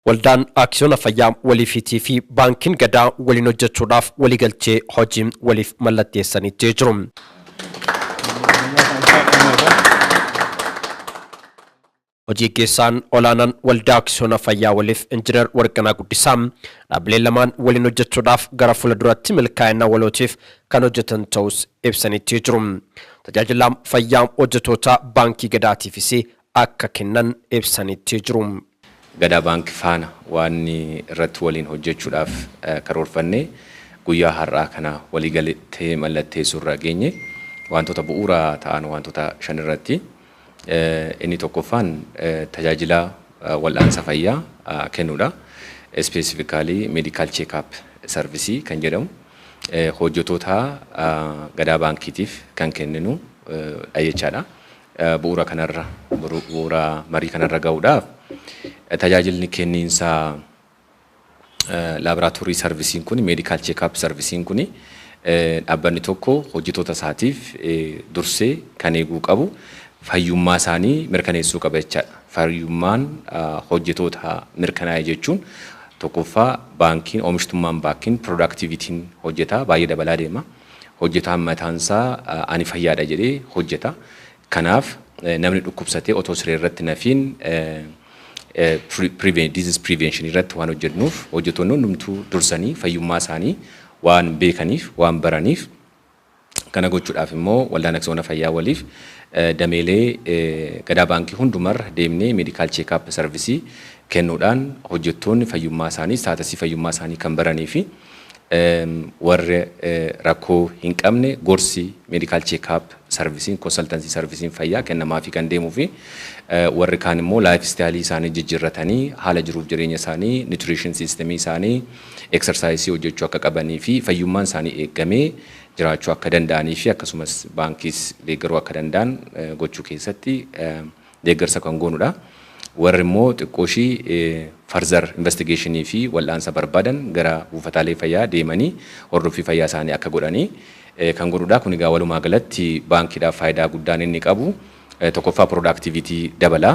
Waldaan Aksiyoona Fayyaa Waliifiitii fi Baankiin Gadaa waliin hojjechuudhaaf waliigaltee hojii waliif mallatteessaniitti jiru. Hojii keessaan olaanaan Waldaa Aksiyoona Fayyaa Waliif Injiinar Warqinaa Guddisaa dhaabbileen lamaan waliin hojjechuudhaaf gara fuulduratti milkaa'ina walootiif kan hojjetan ta'us ibsaniitti jiru. Tajaajila fayyaa hojjettoota Baankii Gadaatiifis akka kennan ibsaniitti jiru. Gadaa Baankii faana waan irratti waliin hojjechuudhaaf karoorfannee guyyaa har'aa kana waliigaltee mallatteessuu irra geenye wantoota bu'uura ta'an wantoota 5 irratti. Inni tokkoffaan tajaajila wal'aansa fayyaa kennuudha. Specifically medical check-up service kan jedhamu hojjettoota Gadaa Baankiitiif kan kenninu dha jechaadha. Bu'uura kanarra, bu'uura marii kanarra ga'uudhaaf tajaajilli kenniinsa laaboraatoorii sarvisiin kun, medical check-up sarvisiin kun, dhaabbanni tokko hojjettoota isaatiif dursee kan eeguu qabu fayyummaa isaanii mirkaneessuu qaba jechaadha. Fayyummaan hojjettoota mirkanaa'e jechuun tokkoffaa baankiin oomishtummaan baankiin productivitiin hojjetaa baay'ee dabalaa deema. Hojjetaan mataansaa ani fayyaadha jedhee hojjeta. Kanaaf namni dhukkubsatee otoo siree irratti nafiin disease prevention irratti waan hojjennuuf, hojjettoonni hundumtuu dursanii fayyummaa isaanii waan beekaniif, waan baraniif, kana gochuudhaaf immoo Waldaan Aksiyoona Fayyaa Waliif dameelee Gadaa Baankii hundumarra deemnee medical check-up service kennuudhaan hojjettoonni fayyummaa isaanii, status fayyummaa isaanii kan baranii fi warri rakkoo hin qabne gorsi medical check-up sarvisiin, consultancy sarvisiin fayyaa kennamaafii kan deemuu fi warri kaan immoo lifestyle isaanii jijjiirratanii haala jiruuf jireenya isaanii, nutrition system isaanii, exercise hojjechuu akka qabanii fi fayyummaan isaanii eeggamee jiraachuu akka danda'anii fi akkasumas baankiis deeggaruu akka danda'an gochuu keessatti deeggarsa kan goonudha. Warri immoo xiqqoo ishii further investigationii fi wal'aansa barbaadan gara buufataalee fayyaa deemanii hordoffii fayyaa isaanii akka godhanii kan godhudha. Kun egaa walumaa galatti baankiidhaaf faayidaa guddaan inni qabu tokkoffaa productivity dabala.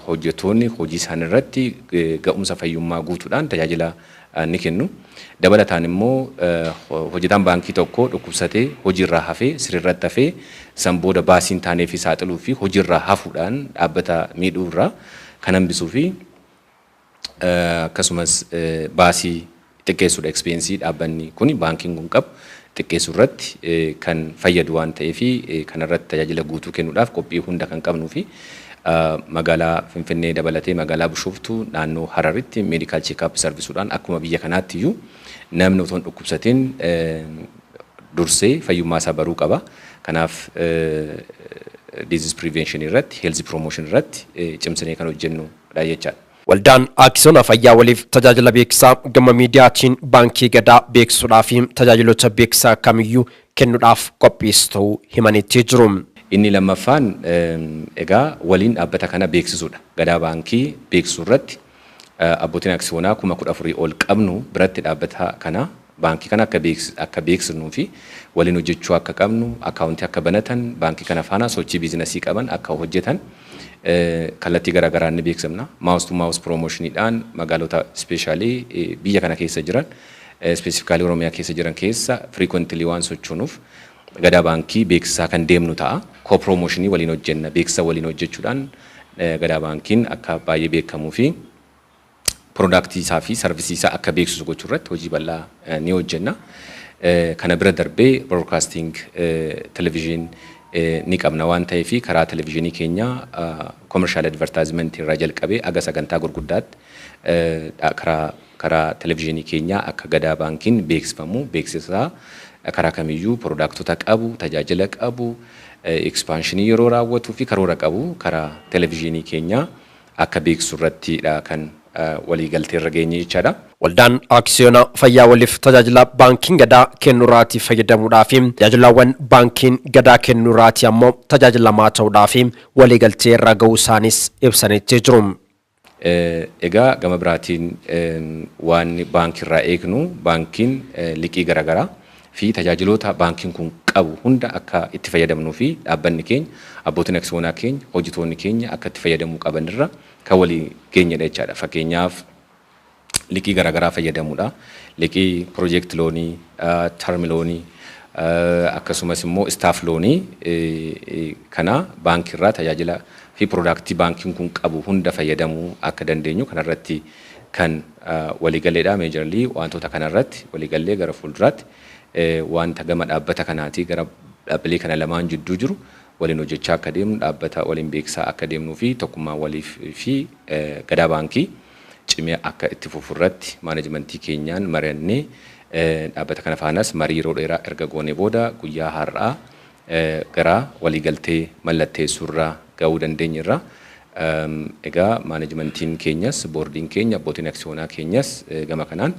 Hojjettoonni hojii isaanii irratti ga'umsa fayyummaa guutuudhaan tajaajila ni kennu. Dabalataan immoo hojjetaan baankii tokko dhukkubsatee hojiirraa hafee, sirriirratti hafee, san booda baasiin taanee fi saaxiluu fi hojiirraa hafuudhaan dhaabbata miidhuurraa kan hambisuu fi akkasumas baasii xiqqeessuudha, expense dhaabbanni kun, baankiin kun qabu xiqqeessuu irratti kan fayyadu waan ta'eef, kanarratti tajaajila guutuu kennuudhaaf qophii hunda kan qabnuu fi magaalaa Finfinnee dabalatee magaalaa Bishooftuu, naannoo Hararitti medical check-up sarvisuudhaan akkuma biyya kanaatti iyyuu namni otoo hin dhukkubsatin dursee fayyummaa isaa baruu qaba. Kanaaf disease prevention irratti, health promotion irratti cimsinee kan hojjennudha jechaadha. Waldaan Aksiyoona Fayyaa Waliif tajaajila beeksisaa gama miidiyaatiin Baankii Gadaa beeksisuudhaa fi tajaajiloota beeksisaa kamiyyuu kennuudhaaf qophiis ta'uu himaniitti jiru. Inni lammaffaan egaa waliin dhaabbata kana beeksisuudha. Gadaa Baankii beeksisuu irratti abbootiin aksiyoonaa 14,000 ol qabnu biratti dhaabbata kana, baankii kana akka beeksisnuu fi waliin hojjechuu akka qabnu, akkaawuntii akka banatan, baankii kana faana sochii biizinasii qaban akka hojjetan kallattii garaagaraa ni beeksifna. Mouth to mouth promotioniidhaan magaalota specially biyya kana keessa jiran, specifically Oromiyaa keessa jiran keessa frequently waan sochoonuuf Gadaa Baankii beeksisaa kan deemnu ta'a. Co-promotionii waliin hojjenna. Beeksisa waliin hojjechuudhaan Gadaa Baankiin akka baay'ee beekamuu fi product isaa fi service isaa akka beeksisu gochuu irratti hojii bal'aa ni hojjenna. Kana bira darbee broadcasting television ni qabna waan ta'eef, karaa televizyinii keenya commercial advertisement irraa jalqabee aga sagantaa gurguddaatti karaa televizyinii keenyaa akka Gadaa Baankiin beeksifamu, beeksisaa karaa kamiyyuu productota qabu, tajaajila qabu, expansion yeroo raawwatuu fi karoora qabu karaa televizyinii keenyaa akka beeksisu irrattidha kan waliigaltee irra geenye jechaadha. Waldaan Aksiyoona Fayyaa Waliif tajaajila Baankiin Gadaa kennurraatii fayyadamuudhaa fi tajaajilawwan Baankiin Gadaa kennurraatii ammoo tajaajilamaa ta'uudhaa fi waliigaltee irra ga'uu isaanis ibsanitti jiru. Egaa gama biraatiin waan baankiirraa eegnu, baankiin liqii garaagaraa fi tajaajiloota baankiin kun qabu hunda akka itti fayyadamnuu fi dhaabbanni keenya, abbootiin aksiyoonaa keenya, hojjetoonni keenya akka itti fayyadamuu qaban irra kan walii geenyedha jechaadha. Fakkeenyaaf Liqii garaagaraa fayyadamuudha. Liqii project loanii, term loanii, akkasumas immoo staff loanii kana baankiirraa tajaajila fi productii baankiin kun qabu hunda fayyadamuu akka dandeenyu kanarratti kan waliigaleedha. Majorly wantoota kanarratti waliigallee gara fuulduraatti wanta gama dhaabbata kanaatii gara dhaabbilee kana lamaan jidduu jiru waliin hojjechaa akka deemnu, dhaabbata waliin beeksisaa akka deemnuu fi tokkummaa waliif fi Gadaa Baankii cimee akka itti fufu irratti managementii keenyaan mari'annee, dhaabbata kana faanas marii yeroo dheeraa erga goonee booda guyyaa har'aa gara waliigaltee mallatteessuurraa ga'uu dandeenyerra. Egaa managementiin keenyas, boordiin keenya, abbootiin aksiyoonaa keenyas gama kanaan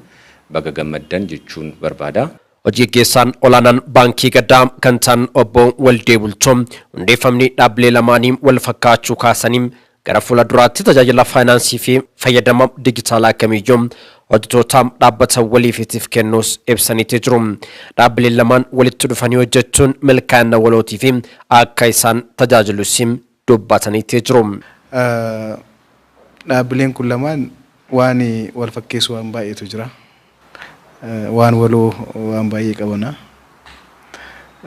baga gammaddan jechuun barbaada. Hojii gaggeessaan olaanaan Baankii Gadaa kan ta'an obbo Waldee Bultoo hundeeffamni dhaabbilee lamaanii wal fakkaachuu kaasanii, gara fuula duraatti tajaajila faayinaansii fi fayyadama dijitaalaa kamiyyuu hojjettoota dhaabbata waliifiitiif kennuus ibsaniitii jiru. Dhaabbileen lamaan walitti dhufanii hojjechuun milkaa'ina walootii fi akka isaan tajaajilus dubbataniitii jiru. Dhaabbileen kun lamaan waan wal fakkeessu waan baay'eetu jira. Waan waloo waan baay'ee qabana.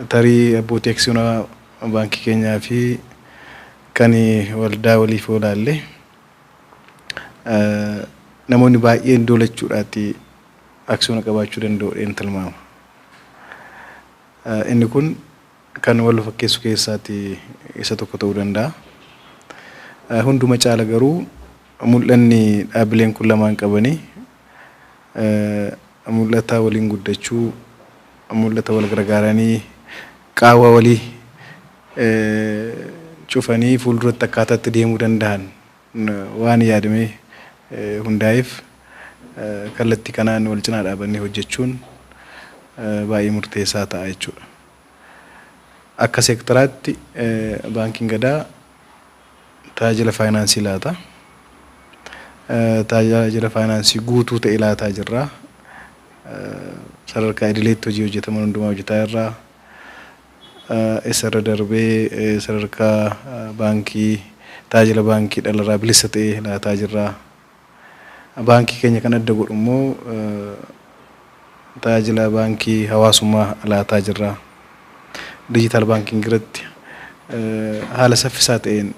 Tarii abbootii aksiyoonaa baankii keenyaa fi kan waldaa waliif olaalle, namoonni baay'een doolachuudhaati aksiyoona qabaachuu danda'u dheen tilmaama. Inni kun kan wal fakkeessu keessaati isa tokko ta'uu danda'a. Hunduma caala garuu mul'anni dhaabbileen kun lamaan qabanii mul'ata waliin guddachuu, mul'ata wal gargaaranii qaawwa walii cufanii fuulduratti akkaataatti deemuu danda'an waan yaadamee hundaa'eef, kallattii kanaan wal cinaa dhaabannee hojjechuun baay'ee murteessaa ta'a jechuudha. Akka seektaraatti Baankiin Gadaa tajaajila faayinaansii laata. Tajaajila faayinaansii guutuu ta'e laataa jirra. Sadarkaa idileetti hojii hojjetaman hundumaa hojjetaa jirra. Isarra darbee sadarkaa baankii tajaajila baankii dhalarraa bilisa ta'e laataa jirra. Baankii keenya kan adda godhu immoo tajaajila baankii hawaasummaa laataa jirra. Digital banking irratti haala saffisaa ta'een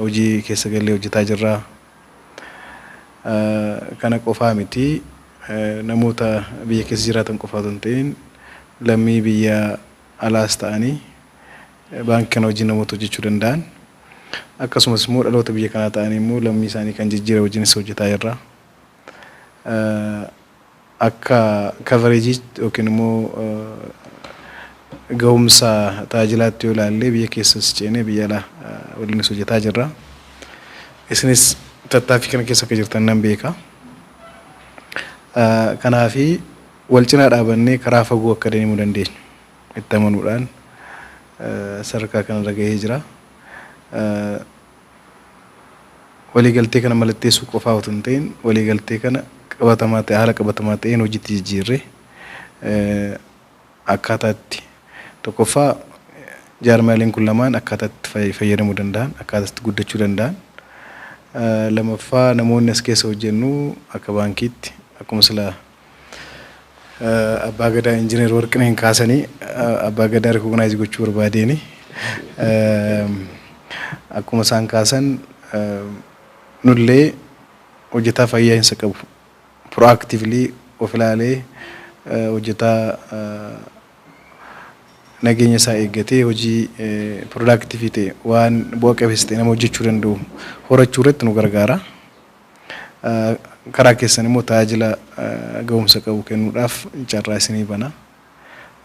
hojii keessa gallee hojjetaa jirra. Kana qofaa miti, namoota biyya keessa jiraatan qofaa otoo hin ta'in lammii biyya alaas ta'anii baankii kana wajjin namoota hojjechuu danda'an, akkasumas immoo dhaloota biyya kanaa ta'anii immoo lammii isaanii kan jijjiira wajjinis hojjetaa jirra. Akka coverageii yookiin immoo ga'umsa tajaajilaatti yoo ilaalle, biyya keessas ceenee biyya alaa waliinis hojjetaa jirra. Isinis tattaaffii kana keessa akka jirtan nan beeka. Kanaafi wal cinaa dhaabannee karaa fagoo akka deemuu dandeenyu itti amanuudhaan sadarkaa kanarra gahee jira. Waliigaltee kana mallatteessuu qofaa otoo hin ta'in, waliigaltee kana qabatamaa ta'e, haala qabatamaa ta'een hojiitti jijjiirree, akkaataatti tokkoffaa jaarmaaleen kun lamaan akkaataatti fayyadamuu danda'an, akkaataatti guddachuu danda'an, lamaffaa namoonni as keessa hojjennu akka baankiitti akkuma sila abbaa gadaa injiinar Warqineen kaasanii, abbaa gadaa recognize gochuu barbaadeeni, akkuma isaan kaasan nullee hojjetaa fayyaa'insa qabu, proactively of ilaalee, hojjetaa nageenya isaa eeggatee hojii productive ta'e, waan bu'a qabeessa ta'e nama hojjechuu danda'u horachuu irratti nu gargaara. Karaa keessan immoo tajaajila ga'umsa qabu kennuudhaaf carraa isinii bana.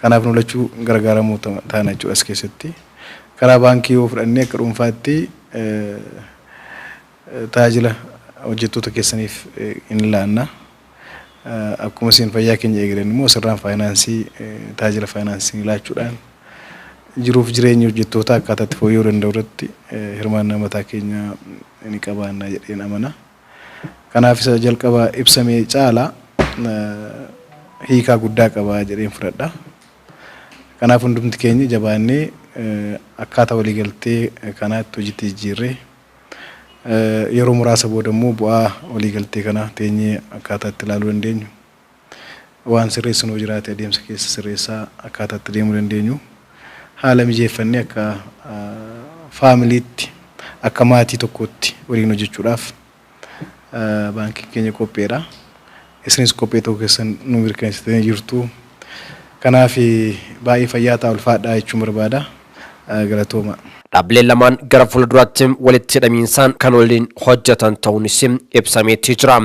Kanaaf nu lachuu gargaaramuu taana jechuudha as keessatti. Karaa baankii yoo fudhannee, akka dhuunfaatti tajaajila hojjettoota keessaniif hin laanna. Akkuma isin fayyaa keenya eegdan immoo sirraan faayinaansii, tajaajila faayinaansii laachuudhaan jiruuf jireenya hojjettootaa akkaataa itti fooyya'uu danda'u irratti hirmaannaa mataa keenya ni qabaanna jedheen amana. Kanaaf isa jalqaba ibsame caalaa hiikaa guddaa qaba jedheen fudhadha. Kanaaf hundumti keenya jabaannee akkaataa waliigaltee kanaatti hojiitti jijjiirree Yeroo muraasa booda immoo bu'aa waliigaltee kana teenyee akkaataa itti ilaaluu dandeenyu, waan sirreessinu jiraate adeemsa keessa sirreessaa akkaataa itti deemuu dandeenyu haala mijeeffannee, akka faamiliitti, akka maatii tokkootti waliin hojjechuudhaaf baankiin keenya qopheedha. Isinis qophee ta'uu keessan nu mirkaneessitanii jirtu. Kanaaf baay'ee fayyaa ta'a, ulfaadhaa jechuun barbaada. Galatooma. Dhaabbileen lamaan gara fuulduraatti walitti hidhamiinsaan kan waliin hojjetan ta'uunis ibsameetii jira.